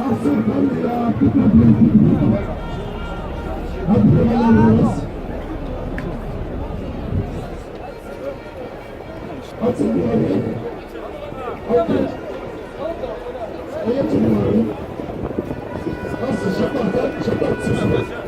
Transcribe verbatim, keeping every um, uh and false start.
Ad teddu ɣer yiḍ. Ad teddu ɣer yiḍ. Xas jabbar, jabbar d tisura.